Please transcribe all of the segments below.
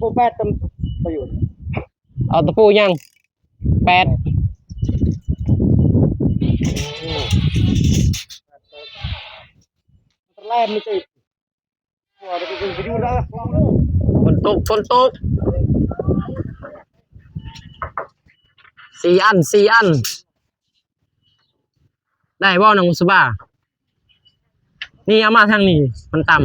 ໂອ້ ແປດຕຳ ປະໂຫຍດ ເອົາຕະປູຫຍັງ? ແປດ ແລມນີ້ຕິ ຝົນຕົກ ຝົນຕົກ ສີ່ອັນ ສີ່ອັນ ໄດ້ບໍ່ນ້ອງບຸດສະບາ? ນີ້ເອົາມາທາງນີ້ ມັນຕ່ຳ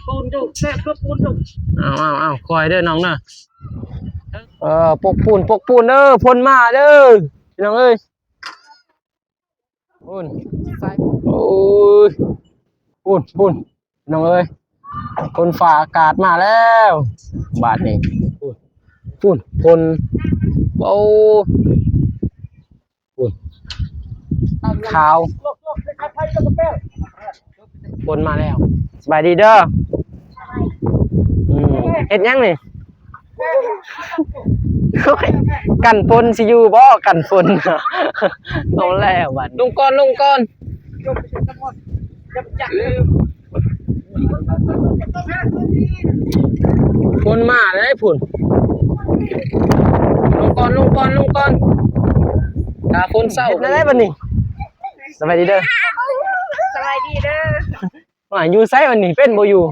ປູນດຸ ແຊບເກີບປູນດຸ ເອົາ ເອົາ ເອົາ ຄ່ອຍເດີນ້ອງເດີ ເອີ ປົກປູນ ປົກປູນເດີ ຝົນມາເດີ ພີ່ນ້ອງເອີຍ. ພຸ້ນ ໂອ້ຍ ພຸ້ນ ພຸ້ນ ພີ່ນ້ອງເອີຍ ຝົນຟ້າອາກາດມາແລ້ວ ບາດນີ້ ພຸ້ນ ພຸ້ນ ຝົນ ໂອ້ ພຸ້ນ ຂາວ ຝົນມາແລ້ວ ສະບາຍດີເດີ ອືມ ເຮັດຫຍັງນີ້? ໂອ້ຍ ກັນຝົນຊິຢູ່ບໍ່? ກັນຝົນ ເອົາແລ້ວບັດ ລົງກ່ອນ ລົງກ່ອນ ຝົນມາແລ້ວພຸ້ນ ລົງກ່ອນ ລົງກ່ອນ ລົງກ່ອນ ຖ້າຝົນເຊົາ ເຮັດແນວໃດບັດນີ້? ສະບາຍດີເດີ ສະບາຍດີເດີ. ວ່າຢູ່ໃສວັນນີ້ ເປັນບໍ່ຢູ່?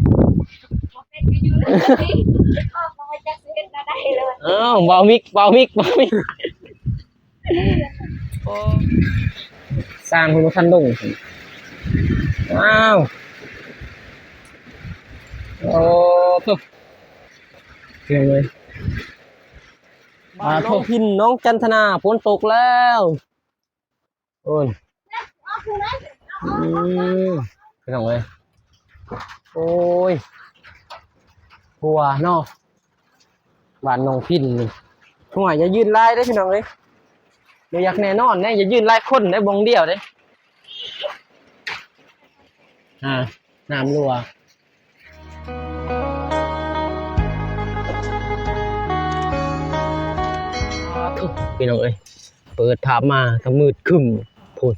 ບໍ່ເປັນກໍຢູ່ແລ້ວ ກໍບໍ່ຈັກຊິເຮັດແນວໃດເລີຍ. ອ້າວ ເບົາມິກ ເບົາມິກ ເບົາມິກ ໂອ້ ຊ່າງເພິ່ນບໍ່ທັນລົງ ອ້າວ ໂອ້ ໂທ້ ເກັ່ງເລີຍ ບ້ານໜອງພິນ ໜອງຈັນທະນາ ຝົນຕົກແລ້ວ. ໂອ້ຍ ອືມ ພີ່ນ້ອງເອີຍ ໂອ້ຍ ຫົວເນາະ ບ້ານໜອງພິນນີ້ ຫ້ວຍ ຢ່າຢືນຫຼາຍເດ້ພີ່ນ້ອງເອີຍ ບໍ່ຢາກແນ່ນອນເດ້ ຢ່າຢືນຫຼາຍຄົນເດ້ ບ່ອນດຽວເດ້ ອ່າ ນ້ຳຮົ່ວ ອ້າ ໂທ້ ພີ່ນ້ອງເອີຍ ເປີດພາບມາກໍມືດຄຶ້ມພຸ້ນ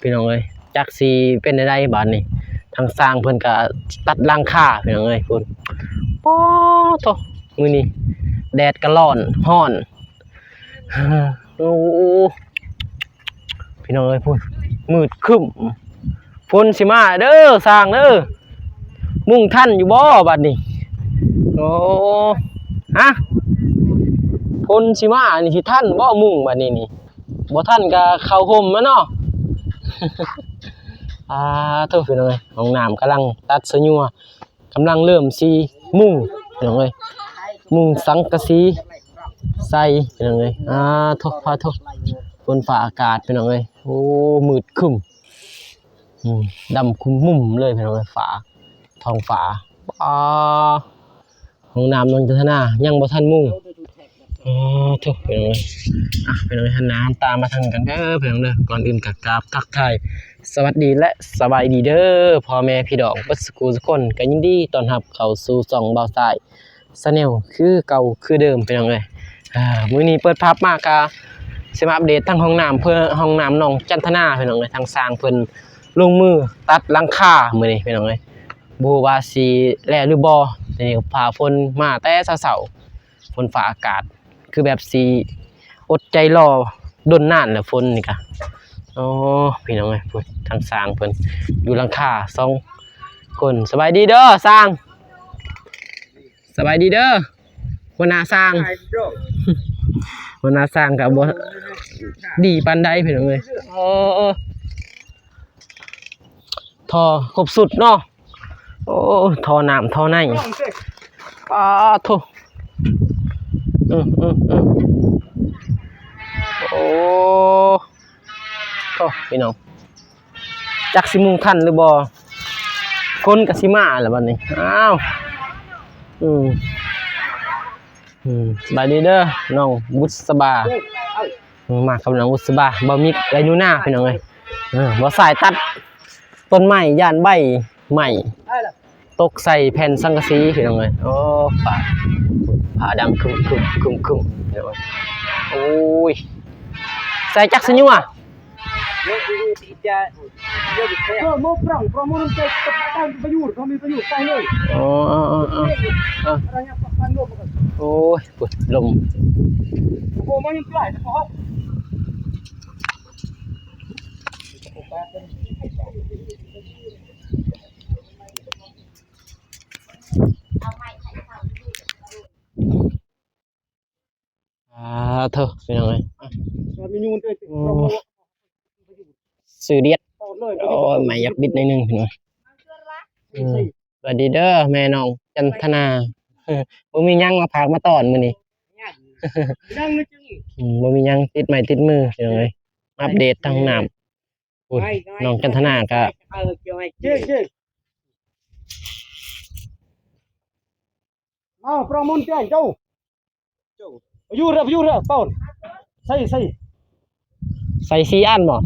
ພີ່ນ້ອງເອີຍ ຈັກຊິເປັນແນວໃດບາດນີ້ ທາງຊ່າງເພິ່ນກໍຕັດຫຼັງຄາ ພີ່ນ້ອງເອີຍ ພຸ້ນ ປາໂທ້ ມື້ນີ້ແດດກໍຮ້ອນ ຮ້ອນ ໂອ້ ພີ່ນ້ອງເອີຍ ພຸ້ນ ມືດຄຶ້ມ ຝົນຊິມາເດີ ຊ່າງເດີ ມຸງທັນຢູ່ບໍ່ບັດນີ້? ໂອ້ ຮະ ຝົນຊິມານີ້ ຊິທັນບໍ່ມຸງບັດນີ້ນີ້? ບໍ່ທັນກໍເຂົ້າຮົ່ມມາເນາະ ອາ ໂທ້ ພີ່ນ້ອງເອີຍ ຫ້ອງນ້ຳກຳລັງຕັດສະຍົວ ກຳລັງເລີ່ມຊິມຸງ ພີ່ນ້ອງເອີຍ ມຸງສັງກະສີໃສ່ ພີ່ນ້ອງເອີຍ ອາ ໂທ້ ພາໂທ້ ຝົນຟ້າອາກາດ ພີ່ນ້ອງເອີຍ ໂອ້ ມືດຄຶ້ມ ອືມ ດຳຄຸມມຸມເລີຍ ພີ່ນ້ອງເອີຍ ຟ້າ ທ້ອງຟ້າ ປາ ຫ້ອງນ້ຳນ້ອງຈັນທະນາ ຍັງບໍ່ທັນມຸງ ອາ ໂທ້ ພີ່ນ້ອງເອີຍ ອ່ະ ພີ່ນ້ອງເອີຍ ຫັນໜ້າຫັນຕາມາທາງນີ້ກັນເດີ ພີ່ນ້ອງເດີ ກ່ອນອື່ນກໍກາບທັກທາຍ ສະຫວັດດີ ແລະ ສະບາຍດີເດີ ພໍ່ແມ່ພີ່ນ້ອງເບິດສູ່ຜູ້ສູ່ຄົນ ກໍຍິນດີຕ້ອນຮັບເຂົ້າສູ່ຊ່ອງບ່າວຊາຍ Channel ຄືເກົ່າຄືເດີມ ພີ່ນ້ອງເອີຍ ອ່າ ມື້ນີ້ເປີດພາບມາກະຊິມາອັບເດດທາງຫ້ອງນ້ຳ ເພື່ອ ຫ້ອງນ້ຳນ້ອງຈັນທະນາ ພີ່ນ້ອງເອີຍ ທາງຊ່າງເພິ່ນລົງມືຕັດຫຼັງຄາມື້ນີ້ ພີ່ນ້ອງເອີຍ ບໍ່ຮູ້ວ່າຊິແລ້ວຫຼືບໍ່ ນີ້ຟ້າຝົນມາແຕ່ເຊົ້າໆ ຝົນຟ້າອາກາດ ຄືແບບຊິອົດໃຈລໍດົນນານແລ້ວ ຝົນນີ້ກະ ໂອ້ ພີ່ນ້ອງເອີຍ ພຸ້ນ ທາງຊ່າງເພິ່ນຢູ່ຫຼັງຄາສອງຄົນ ສະບາຍດີເດີຊ່າງ ສະບາຍດີເດີ ຫົວໜ້າຊ່າງ ຫົວໜ້າຊ່າງກະບໍ່ດີປານໃດ ພີ່ນ້ອງເອີຍ ໂອ້ ທໍ່ຄົບຊຸດເນາະ ໂອ້ ທໍ່ນ້ຳທໍ່ໃນ ປາໂທ້ ອືມ ອືມ ອືມ ໂອ້ ໂທ້ ພີ່ນ້ອງ ຈັກຊິມຸງທັນຫຼືບໍ່ ຝົນກໍຊິມາແລ້ວບັດນີ້ ອ້າວ ອືມ ອືມ ສະບາຍດີເດີ ນ້ອງບຸດສະບາ ມາກັບນ້ອງບຸດສະບາ ບ່າວມິກ ໄດນູນາ ພີ່ນ້ອງເອີຍ ເອີ ບ່າວຊາຍຕັດຕົ້ນໄມ້ ຢ້ານໃບໄມ້ຕົກໃສ່ແຜ່ນສັງກະສີ ພີ່ນ້ອງເອີຍ ໂອ້ ຟ້າ ຟ້າດຳຄຶ້ມໆ ຄຶ້ມໆ ພີ່ນ້ອງເອີຍ ໂອ້ຍ ໃສ່ຈັກສະຍົວ ອ Ơ, mau perang, perang mau nanti tekan bayur, kami bayur, tah ni. ອໍ ເອົາ ເອົາ ເອົາ ເອົາ ໂອ້ຍ ພຸ້ນ ລົມ. Mau main fly, mau. ອ່າ ໂທ້ ພີ່ນ້ອງເອີຍ ໂອ້ ຊື່ດຽດ ໂອ້ຍ ໄມ້ຢາກບິດໜ້ອຍໜຶ່ງ ພີ່ນ້ອງ. ອືມ ສະຫວັດດີເດີ ແມ່ນ້ອງຈັນທະນາ ບໍ່ມີຫຍັງມາຝາກມາຕ້ອນມື້ນີ້ ອືມ ບໍ່ມີຫຍັງ ຕິດໄມ້ຕິດມື ພີ່ນ້ອງເອີຍ ອັບເດດທາງຫ້ອງນ້ຳ. ພຸ້ນ ນ້ອງຈັນທະນາກະ ເອົາ ປະມຸນແຈ້ງເຈົ້າ ຢູ່ເດີ ຢູ່ເດີ ເປົ່າ ໃສ່ ໃສ່ ໃສ່ສີ່ອັນບໍ່?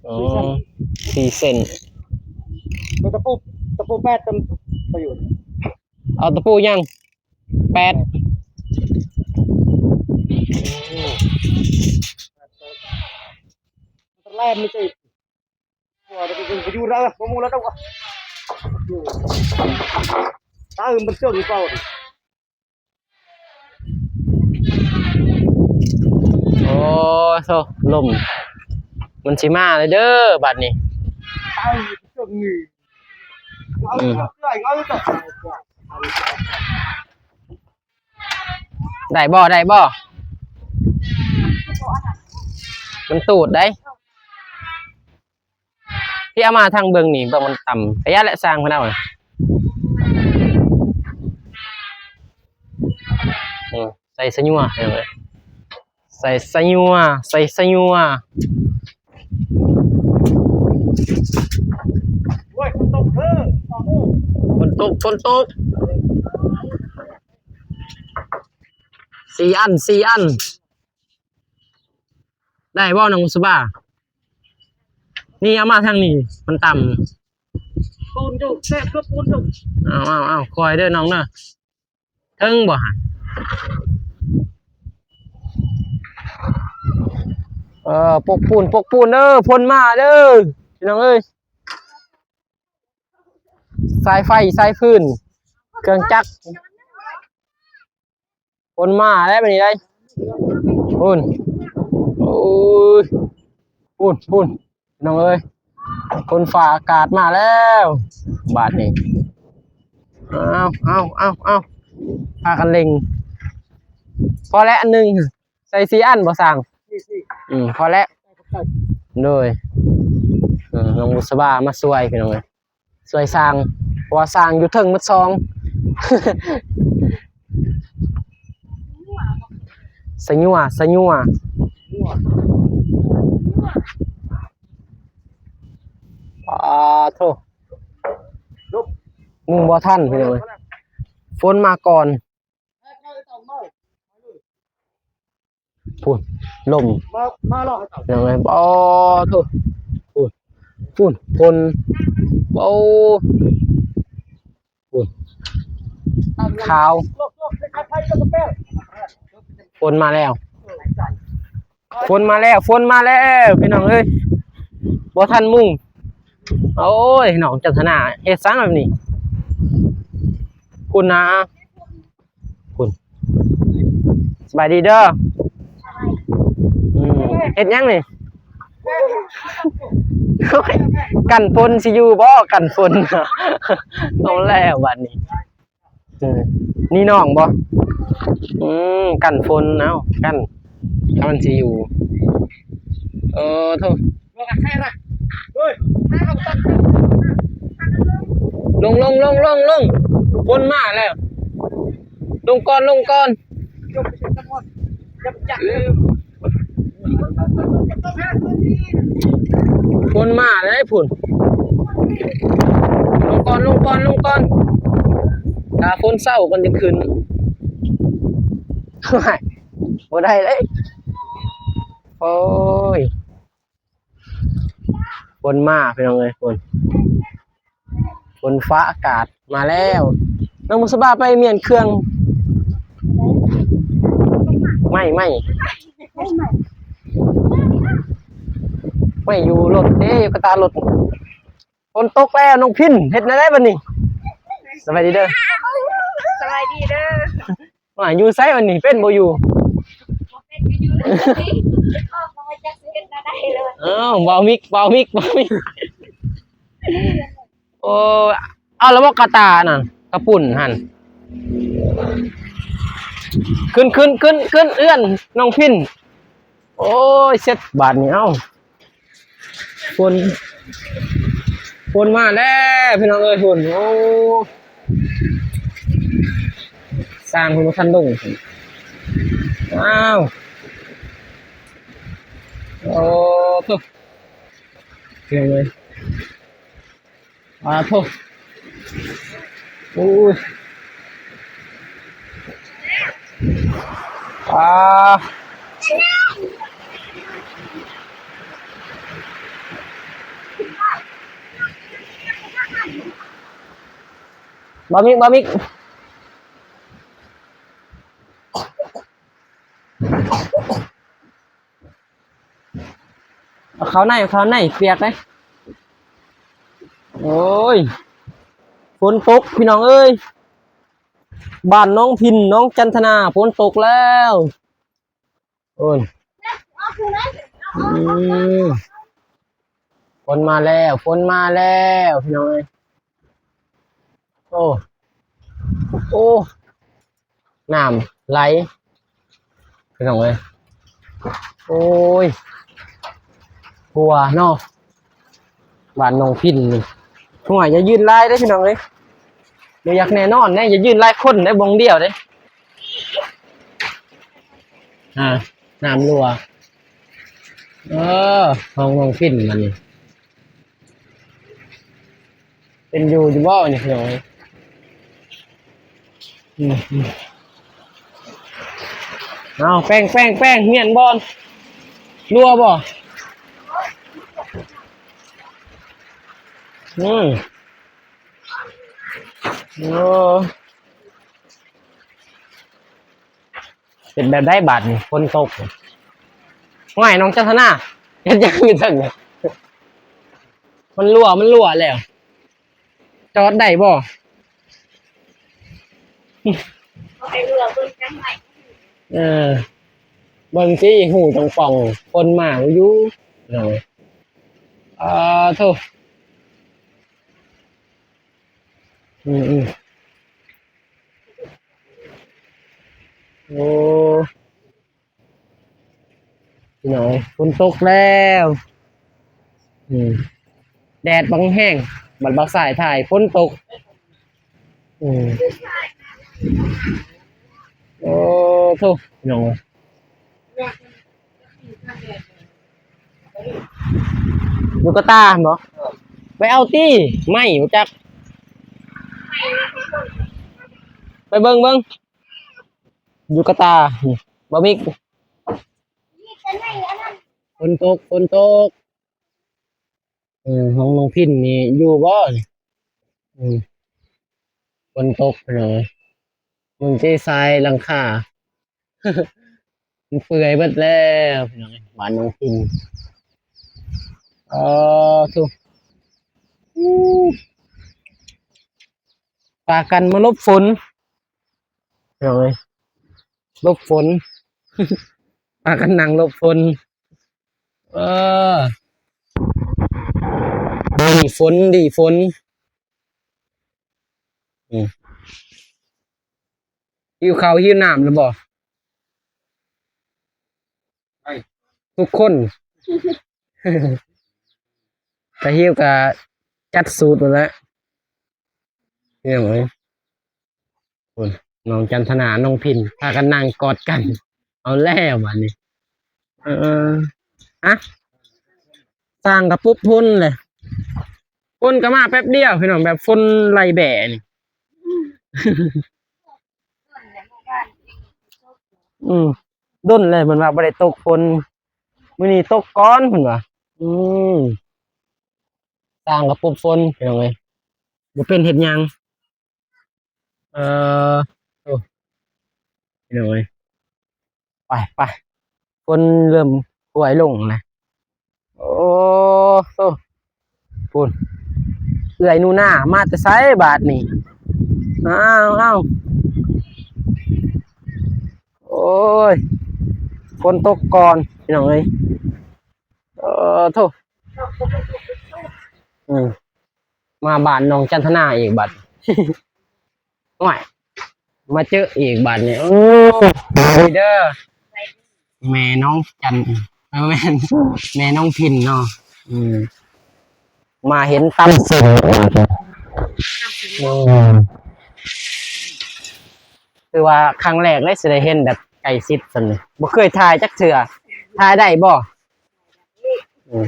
ອໍ ສີ່ເສັ້ນ ເອົາຕະປູ ຕະປູແປດ ເອົາຕະປູຫຍັງ? ແປດ ແລ່ນນີ້ຕິ ຢູ່ເດີ ບໍ່ໝູ່ແລ້ວເດີ ຕາມມັນເຊິ່ງເປົ່າ. ໂອ້ໂທ້ ລົມມັນຊິມາແລ້ວເດີບາດນີ້ ອືມ ໄດ້ບໍ່ ໄດ້ບໍ່? ມັນຕູດໄດ໋. ທີ່ເອົາມາທາງເບິ່ງນີ້ ເບິ່ງມັນຕ່ຳ ໄປຢ້ານແຫຼະ ຊ່າງເພິ່ນເອົາ ເອີ ໃສ່ສະຍົວ ເອີ ໃສ່ສະຍົວ ໃສ່ສະຍົວ. ໂອ້ຍ ຝົນຕົກເດີ ຝົນຕົກ ຝົນຕົກ ສີ່ອັນ ສີ່ອັນ. ໄດ້ບໍ່ນ້ອງບຸດສະບາ? ນີ້ເອົາມາທາງນີ້ ມັນຕ່ຳ ປູນຢູ່ ແຊບຄືປູນຢູ່. ເອົາ ເອົາ ເອົາ ຄ່ອຍເດີນ້ອງເດີ ເຖິງບໍ່ຫັ້ນ? ເອີ ປົກປູນ ປົກປູນເດີ ຝົນມາເດີ ພີ່ນ້ອງເອີຍ ສາຍໄຟ ສາຍຟືນ ເຄື່ອງຈັກ. ຝົນມາແລ້ວບາດນີ້ໄດ໋ ພຸ້ນ ໂອ້ຍ ພຸ້ນ ພຸ້ນ ພີ່ນ້ອງເອີຍ ຝົນຟ້າອາກາດມາແລ້ວບາດນີ້. ເອົາ ເອົາ ເອົາ ເອົາ ພາກັນເລັ່ງ ພໍແລ້ວອັນໜຶ່ງ ໃສ່ສີ່ອັນບໍ່ຊ່າງ? ອືມ ພໍແລ້ວ ໂດຍ ເອີ ນ້ອງບຸດສະບາມາຊ່ວຍ ພີ່ນ້ອງເອີຍ. ຊ່ວຍສ້າງ ເພາະວ່າສ້າງຢູ່ເທິງໝົດສອງ ສະຍົວ ສະຍົວ ປາໂທ້ ມຸງບໍ່ທັນ ພີ່ນ້ອງເອີຍ ຝົນມາກ່ອນ. ພຸ້ນ ລົມ ມາ ມາລອ ພີ່ນ້ອງເອີຍ ໂອ້ ໂທ້ ພຸ້ນ ພຸ້ນ ຝົນ ໂອ້ ພຸ້ນ ຂາວ ຝົນມາແລ້ວ ຝົນມາແລ້ວ ຝົນມາແລ້ວ ພີ່ນ້ອງເອີຍ ບໍ່ທັນມຸງ. ໂອ້ຍ ນ້ອງຈັນທະນາ ເຮັດສັງແບບນີ້ ພຸ້ນນະ. ພຸ້ນ ສະບາຍດີເດີ ອືມ ເຮັດຫຍັງນີ້? ໂອ້ຍ ກັນຝົນຊິຢູ່ບໍ່? ກັນຝົນ ເອົາແລ້ວບາດນີ້ ເອີ ນີ້ນ້ອງບໍ່? ອືມ ກັນຝົນ ເອົາ ກັນ ຖ້າມັນຊິຢູ່ ເອີ ໂທ້. ລົງ ລົງ ລົງ ລົງ ລົງ ຝົນມາແລ້ວ ລົງກ່ອນ ລົງກ່ອນ ຝົນມາແລ້ວພຸ້ນ ລົງກ່ອນ ລົງກ່ອນ ລົງກ່ອນ ຖ້າຝົນເຊົາກ່ອນຈຶ່ງຂຶ້ນ ໂອ້ຍ ບໍ່ໄດ້ເລີຍ ໂອ້ຍ. ຝົນມາພີ່ນ້ອງເອີຍ ຝົນ ຝົນຟ້າອາກາດມາແລ້ວ ນ້ອງບຸດສະບາໄປມ້ຽນເຄື່ອງ ໄມ້ ໄມ້ ໄມ້ ໄມ້ ໄມ້ ໄປຢູ່ລົດເດ້ ຢູ່ກະຕາລົດ. ຝົນຕົກແລ້ວ ນ້ອງພິນ ເຮັດແນວໃດບັດນີ້? ສະບາຍດີເດີ. ສະບາຍດີເດີ. ວ່າຢູ່ໃສບັດນີ້ ເປັນບໍ່ຢູ່? ບໍ່ເປັນ ຢູ່ໆ ເລີຍ ເອີ ບໍ່ຮູ້ຈັກຊິເຮັດແນວໃດເລີຍ. ເອົ້າ ເວົ້າມິກ ເວົ້າມິກ ເວົ້າມິກ. ໂອ້ ເອົາລະບໍ່ກະຕານັ້ນ ກະປຸ້ນຫັ້ນ. ຂຶ້ນ ຂຶ້ນ ຂຶ້ນ ຂຶ້ນເຮືອນນ້ອງພິນ. ໂອ້ຍ ເຊັດບາດນີ້ ເອົ້າ. ຝົນ ຝົນມາແລ້ວພີ່ນ້ອງເອີຍ ຝົນ. ໂອ້ ຊ່າງເພິ່ນບໍ່ທັນລົງ. ອ້າວ ໂອ້ ໂທ້ ພີ່ນ້ອງເອີຍ. ອາໂທ້ ໂອ້ຍ ອາ ບາມິກ ບາມິກ. ເອົາເຂົ້າໃນ ເອົາເຂົ້າໃນ ປຽກເດ້. ໂອ້ຍ ຝົນຕົກພີ່ນ້ອງເອີຍ ບ້ານໜອງພິນ ໜອງຈັນທະນາ ຝົນຕົກແລ້ວ. ໂອ້ຍ ອືມ ຝົນມາແລ້ວ ຝົນມາແລ້ວພີ່ນ້ອງເອີຍ. ໂອ້ ໂອ້ ນ້ຳໄຫຼພີ່ນ້ອງເອີຍ. ໂອ້ຍ ຫົວເນາະ ບ້ານໜອງພິນນີ້. ຫ້ວຍ ຢ່າຢືນຫຼາຍເດ້ພີ່ນ້ອງເອີຍ ບໍ່ຢາກແນ່ນອນເດ້. ຢ່າຢືນຫຼາຍຄົນເດ້ ບ່ອນດຽວເດ້. ອ່າ ນ້ຳຮົ່ວ. ເອີ ຫ້ອງໜອງພິນມັນນີ້ ເປັນຢູ່ຢູ່ບໍ່ນີ້ພີ່ນ້ອງເອີຍ? ອືມ ເອົາ ແປ້ງ ແປ້ງ ແປ້ງ ມ້ຽນບໍ່? ຮົ່ວບໍ່? ອືມ ໂອ້ ເປັນແບບໃດບາດນີ້ ຝົນຕົກ? ຫ້ວຍ ນ້ອງຈັນທະນາ ເຮັດຫຍັງຢູ່ເທິງນີ້? ມັນຮົ່ວ ມັນຮົ່ວແລ້ວ ຈອດໄດ້ບໍ່? ເອົາໃຫ້ເຫຼືອເບິ່ງຈັ່ງໃດ. ເອີ ເບິ່ງຊິ ຫູຈັ່ງປ່ອງ ຄົນມາຢູ່ເນາະ. ອາໂທ້ ອືມໆ ໂອ້ ພີ່ນ້ອງ ຝົນຕົກແລ້ວ. ອືມ ແດດບັງແຮງ ບັດບ່າວຊາຍຖ່າຍຝົນຕົກ. ອືມ ໂອ້ໂທ້ ພີ່ນ້ອງເອີຍ. ລູກກະຕາບໍ? ໄປເອົາຕິ ໄມ້ບໍ່ຈັກ. ໄປເບິ່ງ ເບິ່ງ ລູກກະຕາ ບໍ່ມີ. ຝົນຕົກ ຝົນຕົກ. ເອີ ຫ້ອງນ້ອງພິນນີ້ຢູ່ບໍ່ນີ້? ອືມ ຝົນຕົກພີ່ນ້ອງເອີຍ ມັນຊິຊາຍຫຼັງຄາ ມັນເປື່ອຍເບິດແລ້ວພີ່ນ້ອງເອີຍ ບ້ານນ້ອງພິນ. ເອີ ທຸ ພາກັນມາຫຼົບຝົນພີ່ນ້ອງເອີຍ ຫຼົບຝົນ ພາກັນນັ່ງຫຼົບຝົນ. ເອີ ດີຝົນ ດີຝົນ. ອືມ ຫິວເຂົ້າຫິວນ້ຳແລ້ວບໍ່? ໄປ ທຸກຄົນ ຖ້າຫິວກະຈັດສູດໂລດແຫຼະ ພີ່ນ້ອງເອີຍ. ພຸ້ນ ນ້ອງຈັນທະນາ ນ້ອງພິນ ພາກັນນັ່ງກອດກັນ. ເອົາແລ້ວບາດນີ້ ເອີ ອະ ສ້າງກະປຸບຝົນແຫຼະ. ຝົນກະມາແປັບດຽວພີ່ນ້ອງ ແບບຝົນໄລ່ແບ້ນີ້. ອືມ ດົນແລ້ວເພິ່ນວ່າບໍ່ໄດ້ຕົກຝົນ ມື້ນີ້ຕົກກ່ອນເພິ່ນວ່າ. ອືມ ສ້າງກະປຸບຝົນພີ່ນ້ອງເອີຍ ບໍ່ເປັນເຮັດຫຍັງ. ເອີ ໂອ້ ພີ່ນ້ອງເອີຍ ໄປ ໄປ ຝົນເລີ່ມກວຍລົງແລ້ວ. ໂອ້ ໂທ້ ພຸ້ນ ເອື້ອຍໜູນາມາແຕ່ໃສບາດນີ້? ອ້າວ ອ້າວ ໂອ້ຍ ຝົນຕົກກ່ອນພີ່ນ້ອງເອີຍ. ເອີ ໂທ້ ອືມ ມາບ້ານນ້ອງຈັນທະນາອີກບັດ ໂອ້ຍ ມາເຈີອີກບາດນີ້. ໂອ້ ສະບາຍດີເດີ ແມ່ນ້ອງຈັນ ເອີ ແມ່ນ ແມ່ນ້ອງພິນເນາະ. ອືມ ມາເຫັນຕຳເສັ້ນ ອືມ ຄືວ່າຄັ້ງແລກເລີຍຊິໄດ້ເຫັນແບບໃກ້ຊິດສ່ຳນີ້ ບໍ່ເຄີຍຖ່າຍຈັກເທື່ອ. ຖ່າຍໄດ້ບໍ່? ອືມ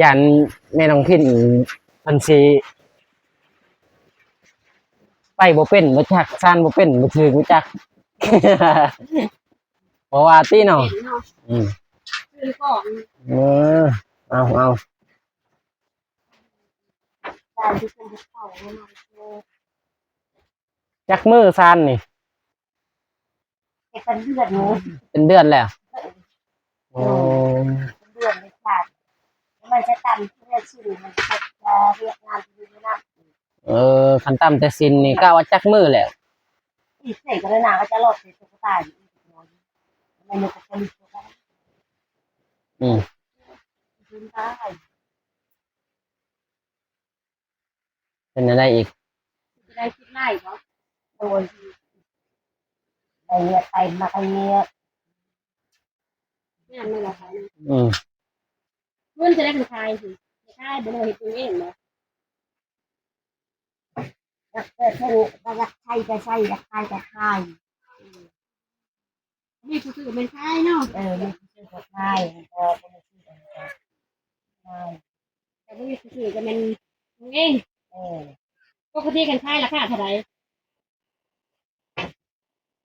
ຢ້ານແມ່ນ້ອງພິນເພິ່ນຊິໄປບໍ່ເປັນ ບໍ່ຈັກ ຊານບໍ່ເປັນ ບໍ່ຖືກ ບໍ່ຈັກ ບໍ່ວ່າຕິເນາະ. ອືມ ເອີ ເອົາ ເອົາ ຈັກມື້ຊານນີ້? ເຮັດເປັນເດືອນນີ້ ເປັນເດືອນແລ້ວ. ໂອ້ ເປັນເດືອນເລີຍຄ່ະ ມັນຈະຕຳທີ່ເຮືອນຊິນ ມັນຈະວຽກງານທີ່ຢູ່ນຳ. ເອີ ຄັນຕຳແຕ່ຊິນນີ້ ກະວ່າຈັກມື້ແລ້ວ? ອີກເສກະນາກໍຈະລອດໃສ່ຕຸກກະຕາຢູ່ອີກໜ້ອຍ ມັນກໍຈະຫຼຸດລົງໄດ້. ອືມ ເປັນແນວໃດອີກ? ຊິໄດ້ຄິດຫຼາຍບໍ່? ໂດຍ ໄດ້ເງືອໄປມາກໍເງືອ ງາມແມ່ນບໍ່ຂາຍນະ? ອືມ ເງິນຈະໄດ້ຄັນຂາຍ ຊິຂາຍບໍ່ ເຮັດກິນເອງບໍ່? ຢາກເປີດເຖິງ ກໍຢາກໃຊ້ກໍໃຊ້ ຢາກຂາຍກໍຂາຍ. ອືມ ມີຜູ້ຊື້ແມ່ນຂາຍເນາະ. ເອີ ມີຜູ້ຊື້ກໍຂາຍ ບໍ່ ບໍ່ມີຜູ້ຊື້ກໍຂາຍ ແຕ່ບໍ່ມີຜູ້ຊື້ກໍແມ່ນເອງ. ເອີ ປົກກະຕິຄັນຂາຍລາຄາເທົ່າໃດ?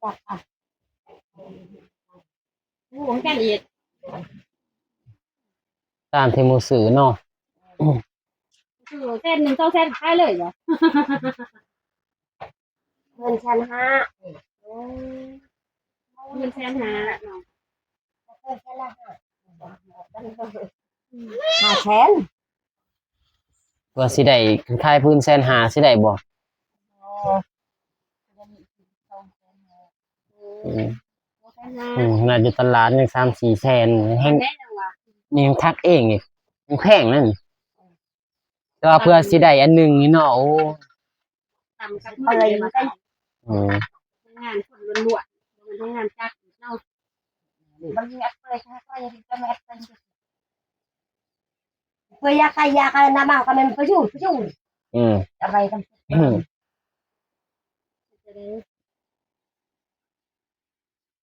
ຈັກ ອ່ະ ຮູ້ຄືກັນອີກ ຕາມທີ່ໝູ່ຊື້ເນາະ. ຊື້ແສນໜຶ່ງ ສອງແສນຂາຍເລີຍບໍ່? ເງິນແສນຫ້າ. ໂອ້ ເງິນແສນຫ້າເນາະ. ຫ້າແສນ ວ່າຊິໄດ້ ຄັນຂາຍພື້ນແສນຫ້າ ຊິໄດ້ບໍ່? ອືມ ອືມ ຂະໜາດຢູ່ຕະຫຼາດຍັງສາມສີ່ແສນ ແຮງ ນີ້ຍັງຖັກເອງອີກ ຍັງແພງນັ້ນ. ແຕ່ວ່າເພື່ອຊິໄດ້ອັນໜຶ່ງນີ້ເນາະ ໂອ້ ຕຳກັບມືເດ້. ອືມ ແຮງງານຄົນລ້ວນໆ ບໍ່ແມ່ນແຮງງານຈັກເນາະ. ມັນມີແອັບເປິ້ຍ ຖ້າຂ້ອຍເຮັດກໍແອັບເປິ້ຍ ເປິ້ຍຢາກໄກ່ຢາກອັນນັ້ນມາກໍແມ່ນປະຢູດ ປະຢູດ. ອືມ ເອົາໄປທຳ ອືມ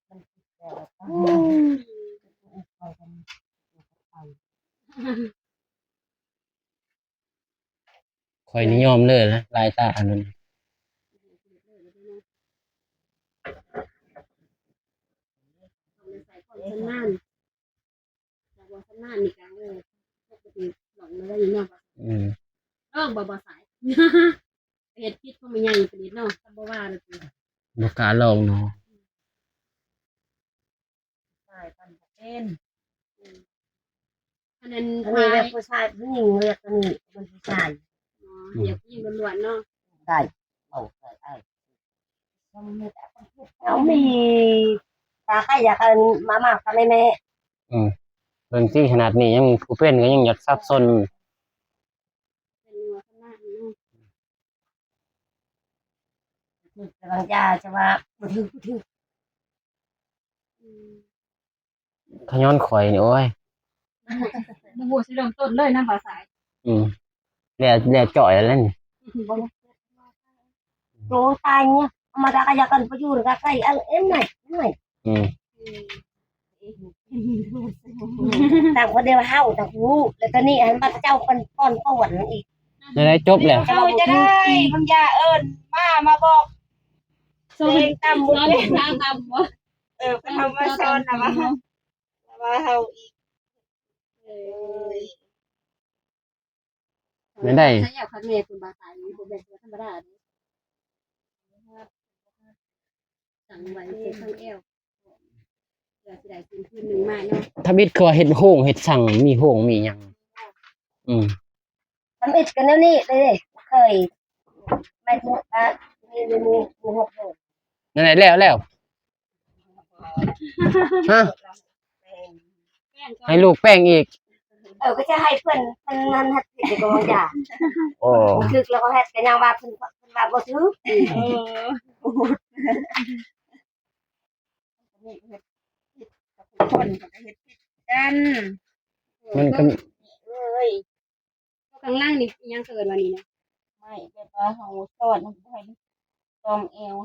ມັນຄິດແລ້ວວ່າ ອືມ ຂ້ອຍນີ້ຍອມເລີຍນະ ລາຍຕາອັນນັ້ນ ອືມ ເຮັດຜິດຂອງແມ່ໃຫຍ່ປານນີ້ເນາະ ກໍບໍ່ວ່າເລີຍ ບໍ່ກ້າລອງເນາະ. ຊາຍປັນບໍ່ເປັນ. ອືມ ອັນນັ້ນ ອັນນີ້ແບບຜູ້ຊາຍ ຜູ້ຍິງເລືອກ ອັນນີ້ເປັນຜູ້ຊາຍ. ອໍ ອືມ ຢາກຍິງລ້ວນໆເນາະ. ໄດ້ ເວົ້າໄດ້ອ້າຍ ເຮົາມີຕາໃຄຢາກ ອັນ ມາມາກັບແມ່. ອືມ ເບິ່ງຕິ ຂະໜາດນີ້ຍັງ ຜູ້ເປັນກໍຍັງຢາກສັບສົນ. ເປັນຫົວຂະໜາດນີ້ເນາະ. ຖືກກຳລັງຢາ ຈະວ່າບໍ່ຖືກ ບໍ່ຖືກ. ອືມ ຂະຍ້ອນຂ້ອຍນີ້ ໂອ້ຍ ບໍ່ຮູ້ຊິເລີ່ມຕົ້ນເລີຍນຳບ່າວສາຍ. ອືມ ແລ້ວ ແລ້ວຈ່ອຍແລ້ວນີ້. ໂຕຕາຍເນຍ ທຳມະດາກໍຢາກກັນໄປຢູ່ກັບໃຜ ອັນເອັມໄນ ເອັມໄນ. ອືມ ຕ່າງຄົນດຽວເຮົາ ຕ່າງຮູ້ ແລ້ວຕອນນີ້ໃຫ້ບັດເຈົ້າເປັນປ້ອນປວນອີກ. ແນວໃດຈົບແລ້ວ? ເຮົາຈະໄດ້ບາງຢ່າເອີ້ນມາ ມາບອກເອງຕຳ ເອີ ເພິ່ນເອົາມາສອນນະວ່າ ວ່າເຮົາອີກ. ເອີ ແນວໃດ? ໃຊ້ແອວຄັກແນ່ ເພິ່ນວ່າຕາຍນີ້ບໍ່ແມ່ນທຳມະດາເດ້ ສັງໄວ້ເປັນທັງແອວ. ກໍຊິໄດ້ຄືນຄືນໜຶ່ງມາເນາະ. ທຳອິດຄືວ່າເຮັດໂຮງເຮັດສັງ ມີໂຮງມີຫຍັງ. ອືມ ທຳອິດກໍແນວນີ້ເດ້ ເຄີຍ ໝາຍເຖິງວ່າມີ ມີ ມີຫົກໂຮງ. ນັ້ນແຫຼະ ແລ້ວ ແລ້ວ ຮະ ໃຫ້ລູກແປງອີກ. ເອີ ກໍຈະໃຫ້ເພິ່ນ ເພິ່ນນັ້ນເຮັດຜິດກໍບໍ່ຢາກ. ໂອ້ ຖືກແລ້ວກໍເຮັດ ກໍຍັງວ່າເພິ່ນ ເພິ່ນວ່າບໍ່ຖືກ. ເອີ ຄົນກໍເຮັດຜິດກັນ. ມັນກໍ ເອີຍ ຂ້າງຫຼັງນີ້ອີ່ຫຍັງເອີ້ນວ່ານີ້ນະ? ໄມ້ແບບວ່າເຮົາສອດມັນບໍ່ໃຫ້ຕ້ອງແອວ.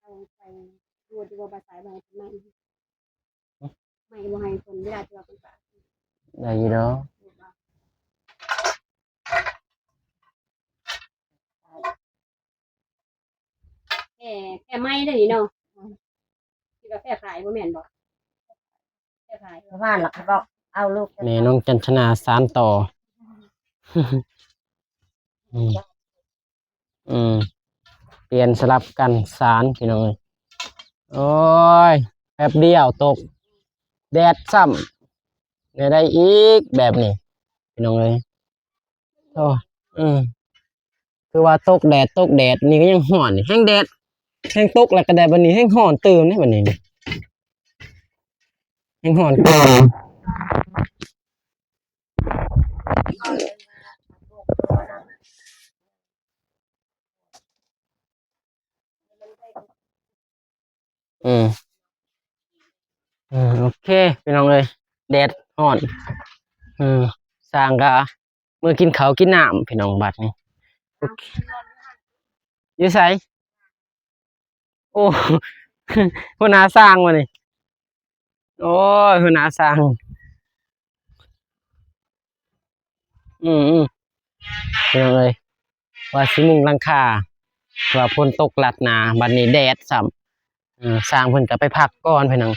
ເອົາໄປລວດຢູ່ບໍ່ ບາດສາຍບໍ່ໃຫ້ເພິ່ນໄໝ້ ໄໝ້ບໍ່ໃຫ້ເພິ່ນ ເວລາທີ່ວ່າເພິ່ນປາກ ໄດ້ຢູ່ດອກ. ແກ້ ແກ້ໄໝ້ເດ້ນີ້ເນາະ. ຄິດວ່າແກ້ໄຂບໍ່ແມ່ນບໍ່? ແກ້ໄຂ ປະມານລະ ບອກເອົາລູກ ແມ່ນ້ອງຈັນທະນາສານຕໍ່. ອືມ ອືມ ປ່ຽນສະຫຼັບກັນສານ ພີ່ນ້ອງເອີຍ. ໂອ້ຍ ແປັບດຽວຕົກແດດຊ້ຳ ແນວໃດອີກແບບນີ້ ພີ່ນ້ອງເອີຍ. ໂອ້ ອືມ ຄືວ່າຕົກແດດ ຕົກແດດ ນີ້ກໍຍັງຮ້ອນ ແຮງແດດ ແຮງຕົກ ແລ້ວກໍແດດ ບັດນີ້ແຮງຮ້ອນຕື່ມເດ້ ບັດນີ້ ແຮງຮ້ອນຕື່ມ. ອືມ ເອີ ໂອເຄ ພີ່ນ້ອງເອີຍ ແດດຮ້ອນ. ເອີ ຊ່າງກະເມືອກິນເຂົ້າກິນນ້ຳ ພີ່ນ້ອງ ບັດນີ້. ໂອເຄ ຢູ່ໃສ? ໂອ້ ຫົວໜ້າຊ່າງວະນີ້. ໂອ້ຍ ຫົວໜ້າຊ່າງ. ອືມໆ ພີ່ນ້ອງເອີຍ ວ່າຊິມຸງຫຼັງຄາ ວ່າຝົນຕົກລັດໜ້າ ບັດນີ້ແດດຊ້ຳ. ເອີ ຊ່າງເພິ່ນກໍໄປພັກກ່ອນ ພີ່ນ້ອງ.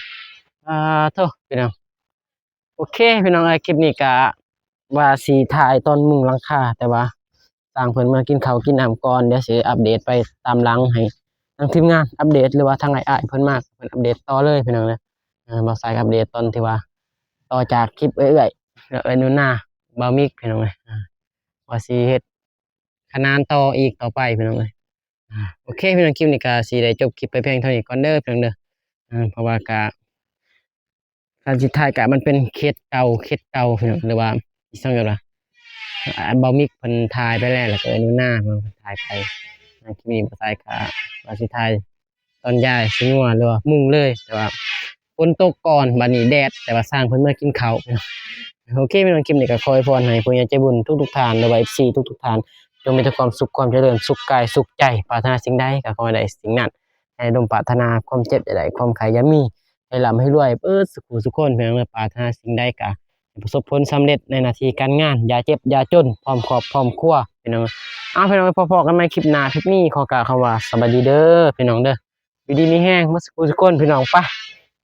ອາ ໂທ້ ພີ່ນ້ອງ. ໂອເຄ ພີ່ນ້ອງເອີຍ ຄລິບນີ້ກະວ່າຊິຖ່າຍຕອນມຸງຫຼັງຄາ ແຕ່ວ່າຊ່າງເພິ່ນເມືອກິນເຂົ້າກິນນ້ຳກ່ອນ ດຽວຊິອັບເດດໄປຕາມຫຼັງ ໃຫ້ທາງທີມງານອັບເດດ ຫຼືວ່າທາງອ້າຍໆເພິ່ນມາ ເພິ່ນອັບເດດຕໍ່ເລີຍ ພີ່ນ້ອງເອີຍ. ເອີ ບ່າວສາຍອັບເດດຕອນທີ່ວ່າຕໍ່ຈາກຄລິບເອື້ອຍໆ ເອື້ອຍໜູນາ ບ່າວມິກ ພີ່ນ້ອງເອີຍ ວ່າຊິເຮັດຂະໜານຕໍ່ອີກຕໍ່ໄປ ພີ່ນ້ອງເອີຍ. ອາ ໂອເຄ ພີ່ນ້ອງ ຄລິບນີ້ກໍຊິໄດ້ຈົບຄລິບໄປພຽງເທົ່ານີ້ກ່ອນເດີ ພີ່ນ້ອງເດີ. ເພາະວ່າກະ ການຊິຖ່າຍກະມັນເປັນເຂດເກົ່າ ເຂດເກົ່າ ພີ່ນ້ອງ ຫຼືວ່າອີ່ຫຍັງກໍວ່າ ອາ ບ່າວມິກເພິ່ນຖ່າຍໄປແລ້ວ ແລ້ວກໍເອື້ອຍໜູນາເພິ່ນຖ່າຍໄປ. ຄລິບນີ້ບ່າວສາຍກະວ່າຊິຖ່າຍຕອນຢາຍຊິງົວ ຫຼືວ່າມຸງເລີຍ ແຕ່ວ່າ ຝົນຕົກກ່ອນ ບັດນີ້ແດດ ແຕ່ວ່າຊ່າງເພິ່ນເມືອກິນເຂົ້າ. ໂອເຄ ພີ່ນ້ອງ ຄລິບນີ້ກໍຂໍອວຍພອນໃຫ້ຜູ້ໃຫຍ່ໃຈບຸນທຸກໆທ່ານ ຫຼືວ່າເອັຟຊີທຸກໆທ່ານ ຈົ່ງມີແຕ່ຄວາມສຸກ ຄວາມຈະເລີນ ສຸກກາຍສຸກໃຈ ປາດຖະໜາສິ່ງໃດກໍຂໍໃຫ້ໄດ້ສິ່ງນັ້ນ ໃຫ້ສົມປາດຖະໜາ ຄວາມເຈັບຢ່າໄດ້ ຄວາມໄຂ້ຢ່າມີ ໃຫ້ລ່ຳໃຫ້ລວຍເບິດສູ່ຜູ້ສູ່ຄົນ ພີ່ນ້ອງເອີຍ. ປາດຖະໜາສິ່ງໃດກໍປະສົບຜົນສຳເລັດໃນໜ້າທີ່ການງານ ຢ່າເຈັບຢ່າຈົນ ພ້ອມຄອບພ້ອມຄົວ ພີ່ນ້ອງ. ເອົາ ພີ່ນ້ອງ ພໍ້ໆກັນໃໝ່ຄລິບໜ້າ ຄລິບນີ້ຂໍກ່າວຄຳວ່າສະບາຍດີເດີ ພີ່ນ້ອງເດີ. ຢູ່ດີມີແຮງເບິດສູ່ຜູ້ສູ່ຄົນ ພີ່ນ້ອງ ປະ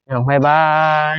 ພີ່ນ້ອງ ບາຍບາຍ.